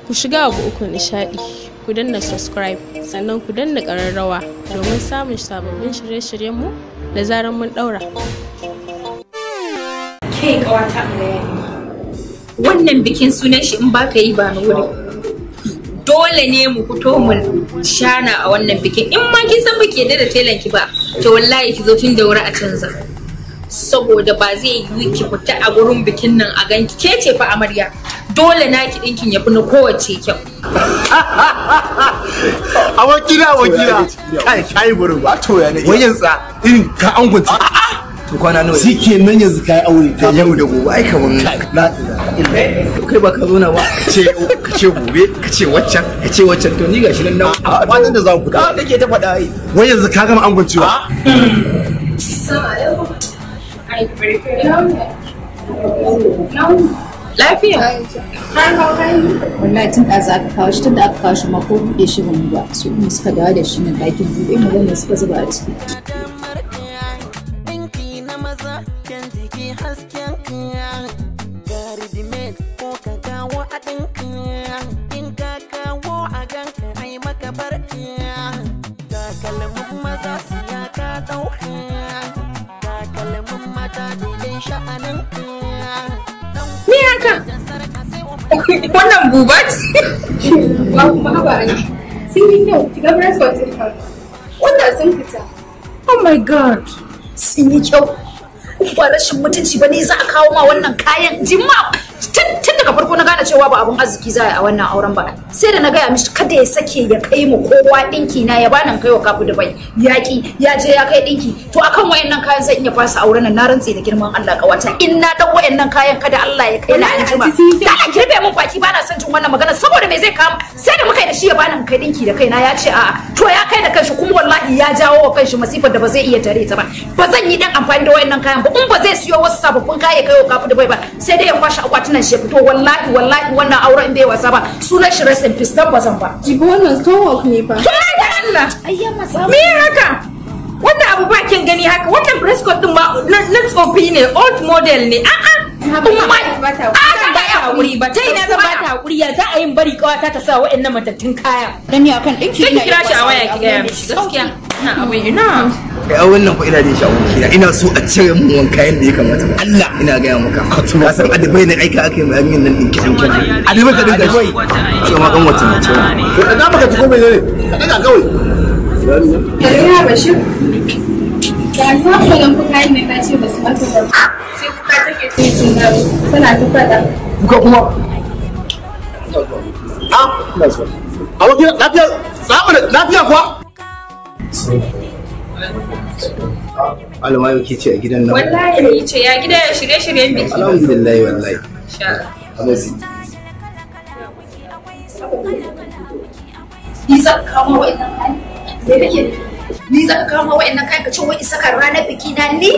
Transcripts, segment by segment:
Ku shiga abu uku nishaɗi, ku danna subscribe sannan ku danna ƙararrawa domin samun sababbin shirye-shiryenmu da zarar mun ɗaura. Kai ƙawata wannan bikin sunan shi in baka yi ba ni wuri. Dole ne mu fito mu shana a wannan bikin. In ma kin san baki yadda da telan ki ba, to wallahi ki zo tun da wuri a canza. Saboda ba zai yi ki fita a gurin bikin nan a ganki ke ce fa amarya. Dole na ki dinkin ya fi na kowace kyau. Abokina abokina kai kai gurin ba to ya ne wai yanzu irin ka angunci to kwana nawa shikenan yanzu kai aure ka yau da gobe ai kaman na kai ba ka zo na ba ce ka ce gobe ka ce waccan ka ce waccan to ni gashi nan na kwanan da za ku ka kake ta faɗa ai wai yanzu ka gama anguncewa. Lafiya. Wallahi tun da aka kawo shi tun da aka kawo shi ma ko buɗe shi ban ba su kuma suka dawo da shi nan ɗakin buɗe mu ga suka zuba a ciki. Me haka? Wannan buba ce? Ba kuma haba an sun yi kyau, ki ga breastplate ɗin ka. Wannan sun fita. Oh my God. Sun yi kyau. Ba rashin mutunci ba ne za a kawo ma wannan kayan jimma tun daga farko na gane cewa ba abun arziki za a yi a wannan auren ba. Sai da na gaya mishi kada ya sake ya kai mu kowa ɗinki na ya bani kai wa kafu Dubai. Yaƙi ya je ya kai ɗinki to akan wayannan kayan zan iya fasa auren nan na rantse da girman Allah ƙawata in na ɗau wayannan kayan kada Allah ya kai na anjima. Dala ki rufe min baki bana son jin wannan magana saboda me zai kama sai da muka yi da shi ya bani kai ɗinki da kaina ya ce a'a to ya kai da kanshi kuma wallahi ya jawo wa kanshi masifar da ba zai iya tare ta ba. Ba zan yi dan amfani da wayannan kayan ba in ba zai siyo wasu sababbin kaya kai wa kafu Dubai ba sai dai ya kwashe akwatunan shi ya fito wallahi wallahi wannan auren bai wasa ba sunan shi rest in peace dan ba zan ba. Jibi wannan stonework ne fa. To da Allah. Ayya matsa. Me haka? Wannan abu ba kin gani haka wannan breastplate din ma na tsofi ne old model ne a'a. Ba ta ba ta hakuri ba ta ina zan ba ta hakuri ya za a yin bari kawata ta sa wa'annan matattun kaya. Dan ni akan ɗinki Sai ki kira shi a waya ki gaya mishi gaskiya. Ina abin ina. Kai a wannan fa ina jin shi abokina ina so a cire mun wani kayan da ya kamata Allah ina gaya maka ka san adabai ne aika aka yi mai nan dinki dinki Adabai ka dinka adabai ce ma kan wata mace to da baka ci ko mai ne ka daga kawai. Ya Bashir. Da an samu wannan kayan ne ta ce ba su mata ba. Sai kuka take ce sun dawo tana ta faɗa. Kuka kuma a ina zuwa abokina lafiya tsamana lafiya kuwa. Alama yau ke ce a gidan nan. Wallahi ni ce ya gida ya shirye-shiryen biki. Alhamdulillah wallahi. Insha Allah. Ni za ka kawo ma wa'annan kayan? Me kake nufi? Ni za ka kawo ma wa'annan kayan ka ce wai saka ranar biki na ni?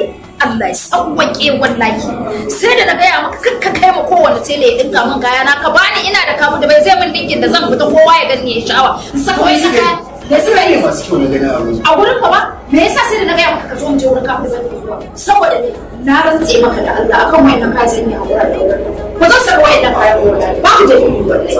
Allah ya sauwaƙe wallahi. Sai da na gaya maka kar ka kai ma kowane tele ya dinka min kaya na ka bani ina da kamu da bai zai min dinkin da zan fita kowa ya gani ya sha'awa. In saka wa'annan kayan me suka yi? Masu kyau na gani a wurin. A wurin ka ba? Me yasa sai da na gaya maka ka zo mu je wurin kamu da zan zuwa? Saboda ne na rantse maka da Allah akan wa'annan kayan zan yi haƙura da wurin. Ba zan saka wa'annan kayan ba wallahi. Ba ku dalili wallahi.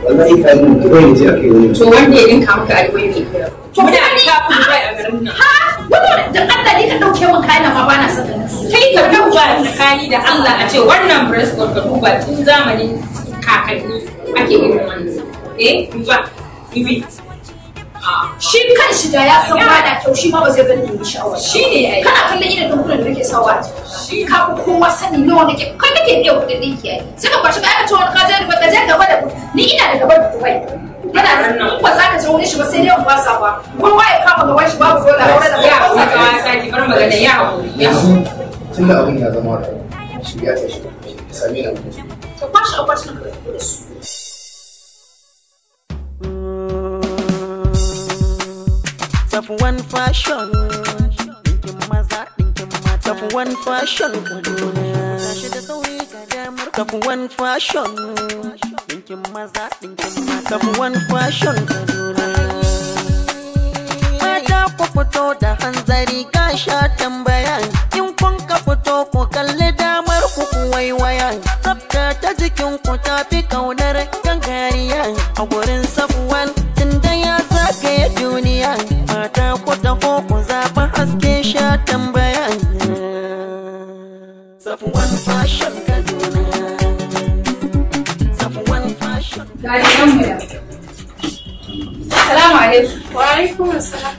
Wallahi kayan mun Dubai ne je aka yi wani. To wanda ya dinka maka alwai ne. To Muna ni da kafin Dubai a garin nan. Ha? Wannan dan Allah ne ka dauke min kayan nan ma bana son ganin su. Kai ka duba tsakani da Allah a ce wannan breastplate ka duba tun zamanin kakanni ake irin wannan. Eh duba dubi. Shi kan shi da ya san ba na kyau shi ma ba zai gani in sha'awa. Shi ne ai. Kana kallon irin dinkunan da nake sawa a jiki. Ka fi kowa sani nawa nake kai kake biyan kuɗin ɗinki ai. Sai ka kwashi kayan ka ce wani ka je ka je gaba da ni ina da gaba da Dubai. Yana da in ba za ka je wurin shi ba sai dai in fasa ba. Kowa ya kama gaban shi babu dole aure da Ya ba haƙuri kawata ki bar magana ya haƙuri. Ya haƙuri. Yanzu tun da abin ya zama haka shirya ta shi ki same ni a kotu. Ka kwashi akwatunan ka tafi da su. Tafi one fashion ɗinkin maza ɗinkin mata. Tafi one fashion Kaduna. Tashi da sauri ga damar. Tafi one fashion ɗinkin maza ɗinkin mata. Tafi one fashion Kaduna. Mata ku fito da hanzari ka sha tambaya in kun ka fito ku kalli damar ku ku waiwaya. Tsafta ta jikin ku tafi kaunar gangariya. A gurin Safwan tunda ya zagaye duniya. Mata ku taho ku zaɓi haske sha tambaya. Safwan Fashion Kaduna. Safwan Fashion. Ga mu da. Assalamu alaikum. Wa alaikum assalam.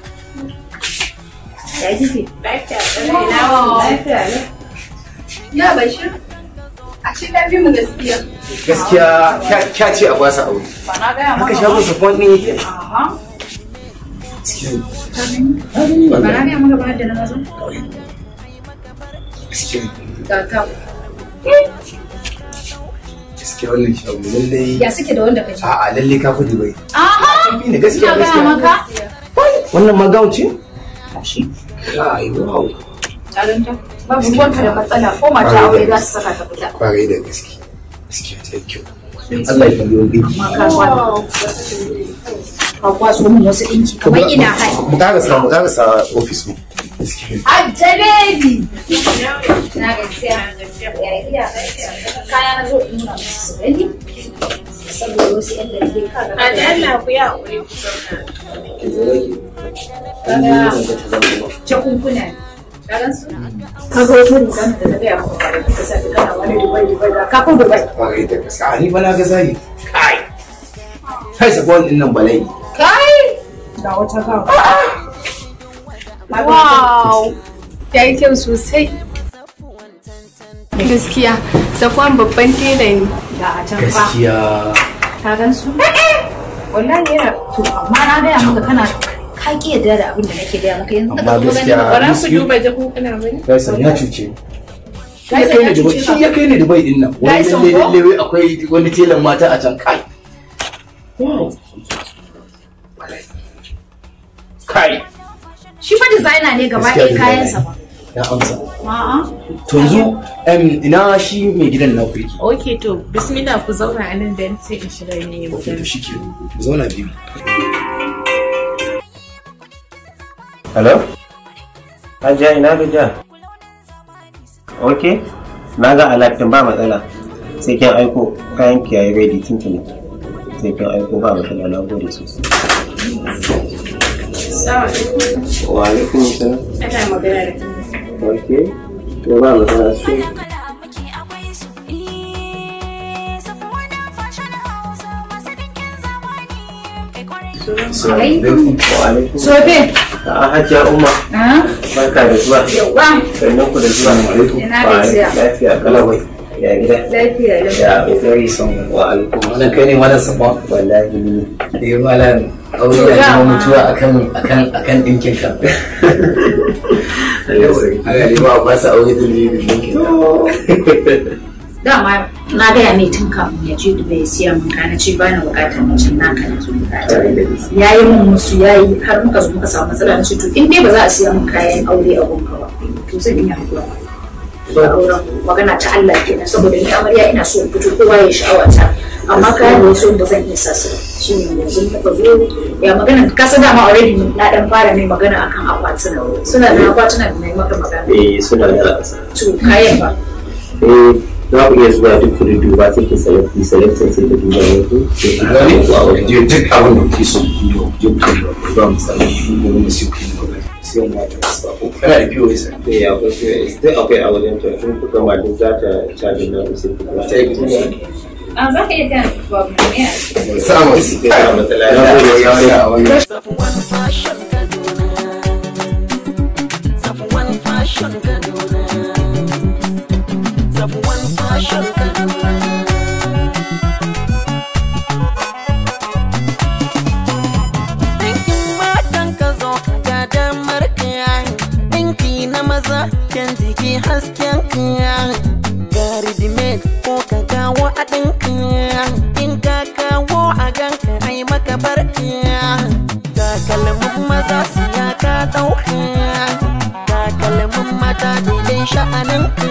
Ya kike? Lafiya lau. Lafiya lau. Ya Bashir. Ashe ka fi mu gaskiya. Gaskiya kya ce a basa aure. Ba na gaya Haka maka. shagon Safwan din yake. Aha. Gaskiya Ba na gaya maka ba da na mazo. gaskiya Ga ta. gaskiya wannan shago lallai. Ya suke da wanda ka ji. A'a lallai ka fi Dubai. Aha. Ni gaskiya Ina gaya gaskiya. maka. Wannan ma gown ce? Tashi. Kai wow. Jarunta. Babu ruwanka da matsala ko mata aure za su saka ta fita. Kwarai da gaske. Gaskiya ta yi kyau. Allah ya biyo dinki. Amma ka kwaso. Ka kwaso min wasu ɗinki kamar ina hai. Mu karasa ofis mu. Gaskiya. Hajja baby. Na gaskiya. Ya iya. Kaya na zo in nuna musu su gani. Saboda wasu 'yan dalilai ka ga. A da Allah ku yi haƙuri ku zauna. Ki zo ki. An yi zan ga ta zama ba. Jakunkuna ne. Ka gan su? Ka ga wata riga da na gaya maka kwanaki ka sa ta kana wani Dubai Dubai ga kafin Dubai. Kwarai da gaske. A ni ba na ga zahiri. Kai. Kai Safwan din nan bala'i. Kai! Ga wata gawa. Wow. Ya yi kyau sosai. Gaskiya, Safwan babban tela ne. Ga a can fa. Gaskiya. Ka gan su? Wallahi yana to amma na gaya maka kana ka ki yarda da abin da nake gaya maka yanzu da Amma ka zo gani gaskiya Ba za ku duba jakunkuna ba ne? Tyson ya cuce ni. Shi ya Tyson kai ya ni Dubai, cuce shi ya kai ni Dubai din nan. Wani Tyson lalle ko? lalle wai akwai wani telan mata a can kai. Wow. Kai. Shi fa designer ne gaba Gaskiya ɗaya kayansa ba. Ya amsa. A'a. To yanzu ina shi mai gidan naku yake. Ok to bismillah ku zauna a nan dan sai in shiga ne Ok to shike. Mu zauna bibi. Hello? Hajiya ina gajiya? Ok, na ga alert din ba matsala. Sai kin aiko kayan ki yayi ready tuntuni. Sai kin aiko ba matsala na gode sosai. Assalamu alaikum. Wa alaikum salam. Ana magana da kai. Ok, to ba matsala sai. Alaikum. Wa alaikum. Sobe. A'a Hajiya Umma, Ah? barka da zuwa. Yawwa. Sannan ku da zuwa. Alaikum. Ina gajiya. Lafiya kalau. Ya gida. Lafiya lau. Ya kokari son wa alaikum. Malam kai ne malam Safwan. Wallahi ni ne. Eh malam aure da neman mutuwa akan akan akan dinkin ka. Ana ne ba ba sa aure din ne dinkin ka. Dama na gaya mai tun kafin ya je Dubai ya siya min kaya na ce ba na bukatar macen naka nake bukata. Ya yi min musu ya yi har muka zo muka samu matsala na ce to in dai ba za a siya min kayan aure a gunka ba to zan iya haƙura. Da auren magana ta Allah kenan saboda ni amarya ina so in fito kowa ya sha'awa ta amma kayan da wasu ba zan iya sa su ba shine yanzu muka zo ya magana ka san dama already na dan fara mai magana akan akwatuna suna da akwatuna da na yi maka magana Eh suna da a ƙasa. to kayan ba Eh za ku iya zuwa duk ku duba sai ki select ki select sai ka duba yanzu. Sai ka Gani ku a waje duk abin da kuke so ku yi je ku yi ba mu sami ku mu sai ku yi magana. Sai mu wata wasu ba ko kana da POS. Eh akwai POS duk akwai a wajen ta in kuka ma duk za ta charge na ku sai ku ba. Sai ku yi. A za ka iya tana babu ne a Samu. Sai ba matsala. Na gode ya wani a wani. Safwan Fashion Kaduna. Safwan Fashion Kaduna. Safwan Fashion Kaduna. Ɗinkin matan ka zo ka ga damar ka. Ɗinki na maza kyan jiki hasken ka. Ga ready-made ko ka kawo a ɗinka. In ka kawo a ganka ai maka barka. Takalmin maza siya ka ɗauka. Takalmin mata daidai sha'anin ka.